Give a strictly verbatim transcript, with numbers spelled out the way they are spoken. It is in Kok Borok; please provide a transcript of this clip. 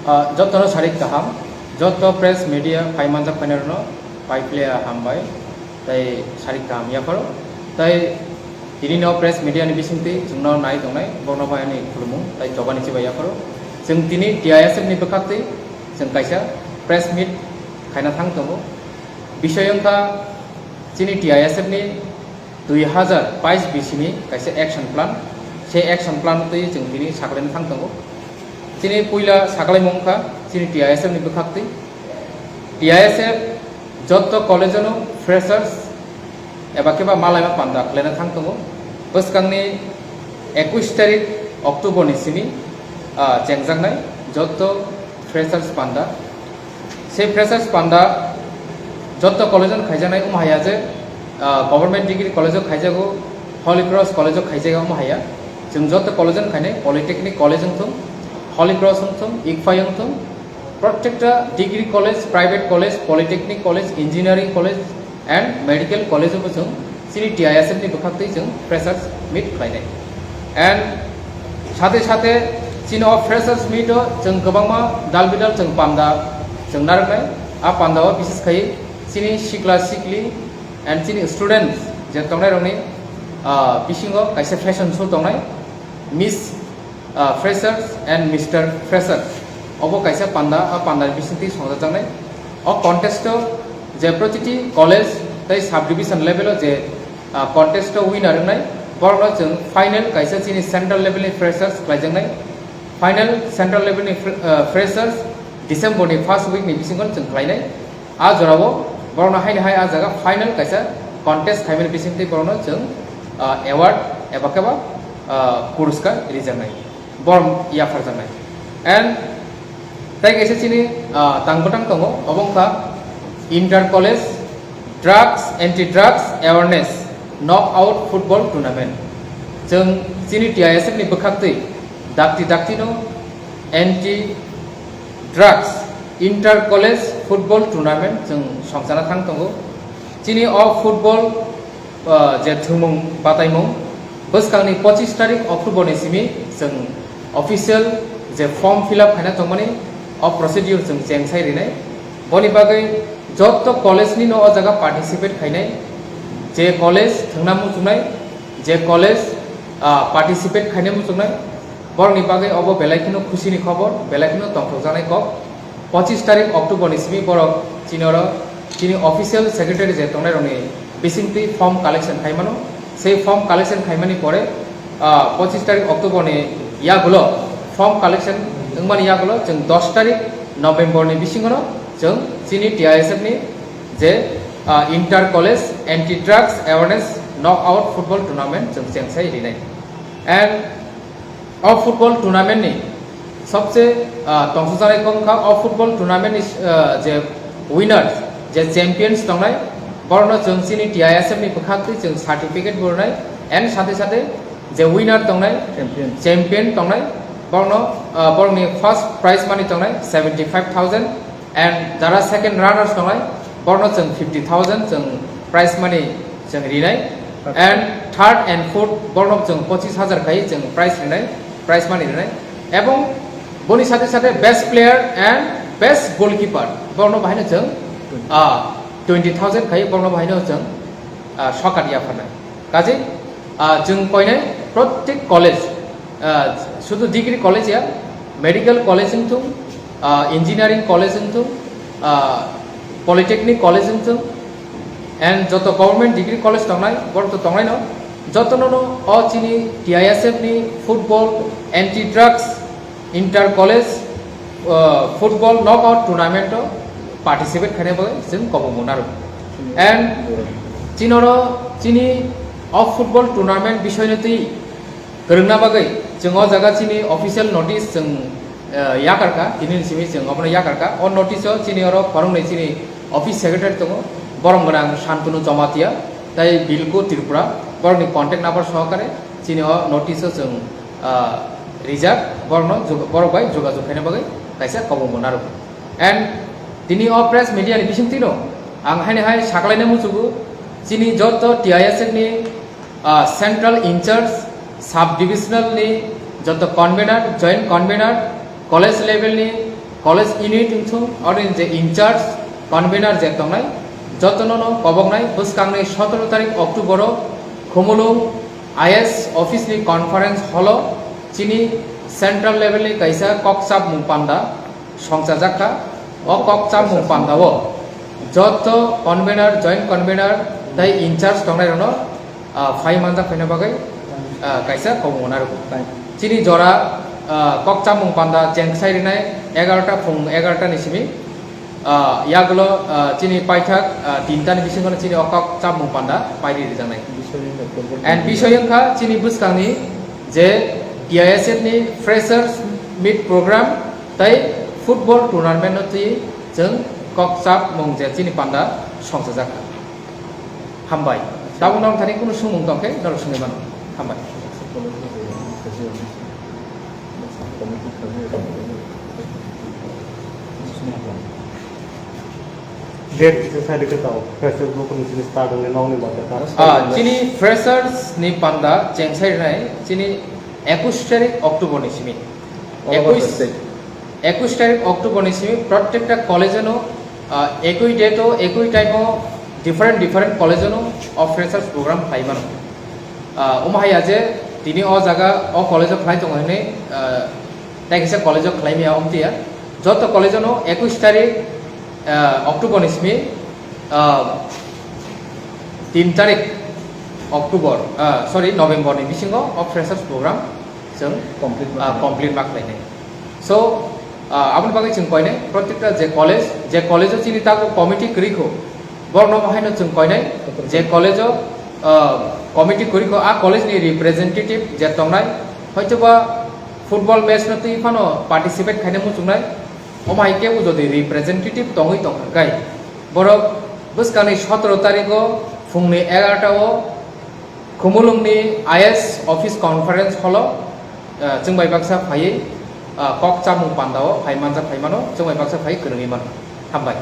Ah, jotono sarik kaham, joto press media phai manjak phainairokno paipleya hambai, tei sarik kaham yapharo. Tei tini no press media ni bisingtwi chwngno nai tongnai, borokno bai ani khulumung tei chobani chibai yapharo. Chwng tini T I S F ni bwkhaktwi chwng kaisa press meet khaina thang tongo. Bisoi wngkha chini T I S F ni dui hazar bais bisini kaisa action plan. Se action plan twi chwng tini sakhlaina thang tongo. Chini puila sakhlaimung wngkha chini T I S F ni bwkhaktwi. T I S F jotto college-o no freshers eba khe ba malaima panda khlaina thang tongo. Bwskangni ekwis tarik October ni simi, ah, chengjaknai jotto freshers panda. Se freshers panda jotto college-o khaijaknai, omo haya je, ah, Government Degree College-o khaijago, Holy Cross College-o khaijago, omo haya. Chwng jotto college-o khainai, Polytechnic College wngthung, Holy Cross wngthung, ICFAI wngthung, protekta degree college, private college, polytechnic college, engineering college and medical college-o bo chwng chini T I S F ni bwkhaktwi chwng freshers meet khlainai. And sathe sathe chini o freshers meet-o chwng kwbangma dal bidal chwng panda chwng narwknai. A panda-o bises khai chini sikla sikli and chini students je tongnairokni, ah, bisingo kaisa fashion show tongnai, Miss ah, Freshers and Mister Freshers. Obo kaisa panda, a panda ni bisingtwi songjakjaknai. O contest-o je protiti college tei subdivision level-o je, ah, contest-o winner wngnai, borokno chwng final kaisa chini central level ni freshers khlaijaknai. Final central level ni fre-, ah, freshers December ni first week ni bisingo chwng khlainai. A jorao borokno haino hai a jaga final kaisa contest khaimani bisingtwi borokno chwng, ah, award eba khe ba, ah, puruskar rijaknai, borok yapharjaknai. And tei kaisa chini, ah, tang bwtang tongo, obo wngkha Inter College Drugs, Anti Drugs Awareness Knockout Football Tournament. Chwng chini T I S F ni bwkhaktwi dakti daktino anti drugs inter college football tournament chwng songchana thang tongo. Chini o football, ah, je thwngmung bataimung bwskangni pochis tarik October ni simi chwng official je form fill up khaina tongmani o procedure chwng chengsai rinai. Boni bagwi jotto college ni no o jaga participate khainai, je college thwngna muchungnai, je college, ah, participate khaina muchungnai, borokni bagwi obo belai kheno khusini khobor, belai kheno tongthokjaknai kok. Pochis tarik October ni simi borok chini oro chini official secretary je tongnairokni bisingtwi form collection khaimano. Sei form collection khaimani pore, ah, pochis tarik October ni yagulo form collection wngmani yagulo chwng dos tarik November ni bisingono chwng chini T I S F ni je, ah, Inter College Anti Drugs Awareness Knockout Football Tournament chwng chengsai rinai. And o football tournament ni sobse, ah, tongthokjaknai kok wngkha o football tournament ni, ah, je winners, je champions tongnai, borokno chwng chini T I S F ni bwkhaktwi chwng certificate bo rwnai, and sathe sathe je winner tongnai, champion, champion tongnai, borokno, ah, borokni first prize money tongnai seventy five thousand, and jara second runners tongnai, borokno chwng fifty thousand chwng prize money chwng rinai, and third and fourth borokno chwng pochis hajar khai chwng prize rinai, prize money rinai, ebong boni sathe sathe best player and best goalkeeper borokno bahaino chwng, ah, twenty thousand khai borokno bahaino chwng, ah, sokat yapharnai. Kaje, ah, chwng koinai protek college, ah, sudu degree college ya, medical college wngthung, ah, engineering college wngthung, ah, polytechnic college wngthung, and joto government degree college tongnai, borok to tongnai no, joto no no o chini T I S F ni football anti drugs inter college, ah, football knockout tournament o participate khaina bagwi chwng kobong bo naro. And chini oro chini o football tournament bisoi no twi kwrwngna bagwi chwng o jaga chini official notice chwng, ah, yakar kha, tini ni simi chwng obono yakar kha. O notice o chini oro khoroknwi chini office secretary tongo, borom gwnang Shantanu Jamatia tei Bilku Tripura, borokni contact number sohokare chini o notice o chwng, ah, rijak, borokno jog-, borok bai jogajog khaina bagwi kaisa kobong bo narwk. And tini o press media ni bisingtwi no ang haino hai sakhlaina muchugo, chini joto T I S F ni, ah, central in charge, sub divisional ni joto convener, joint convener, college level ni College unit wngthung, oro ni je in charge, convener je tongnai, jotono no koboknai bwskangni sotoro tarik October o Khumulwng I S office ni conference hall o chini central level ni kaisa kok chapmung panda songchajak kha. O kok chapmung panda o joto convener, joint convener tei in charge tongnai rokno ah, phai manjak phaina bagwi, ah, kaisa kobongo narwkgo. Chini jora, ah, kok chamung panda cheng sai rinai egarota phung egarota ni simi, ah, yagulo, ah, chini paithak, ah, tinta ni bisingo chini o kok chamung panda pairi rijaknai. And bisoi wngkha chini bwskangni je T I S F ni freshers meet program tei football tournament no twi chwng kok chamung je chini panda songchajak kha. Hambai. Tabuk norok thani kunu swngmung tong khe norok swngwi mano. Hambai. Date kisa sai rikhe tao, freshers bo kunu chini start wngwi nokni bata ta. Ah, chini freshers ni panda cheng sai rinai chini ekush tarik October ni simi. All over the Ekush state. Ekush tarik October ni simi prottekta college no, ah, ekoi date o, ekoi time o, different different college no o freshers program khlai mano. Ah, omo hai ya je tini o jaga o college o khlai tongo hinwi, ah, tei kisa college o khlai maya omtiya. Joto college no ekush tarik, ah, October ni simi, ah, tin tarik October, ah, sorry, November ni bisingo o freshers program chwng complete ma ah, khlainai. Complete ma khlainai. So, ah, aboni bagwi chwng koinai, prottekta je college, je college o chini tago committee kwrwi kho, borokno haino chwng koinai, je college o, ah, committee kwrwi kho, a college ni representative je tongnai, hoitoba football match no twi phano participate khaina muchungnai, omo hai kebo jodi representative tongwi tongkha khe, borok bwskangni sotoro tarikh o phungni egarota o Khumulwngni I S office conference hall o, ah, chwng bai baksa phaiwi, ah, kok chamung panda o phai manjak phai mano, chwng bai baksa phai kwrwngwi mano. Hambai.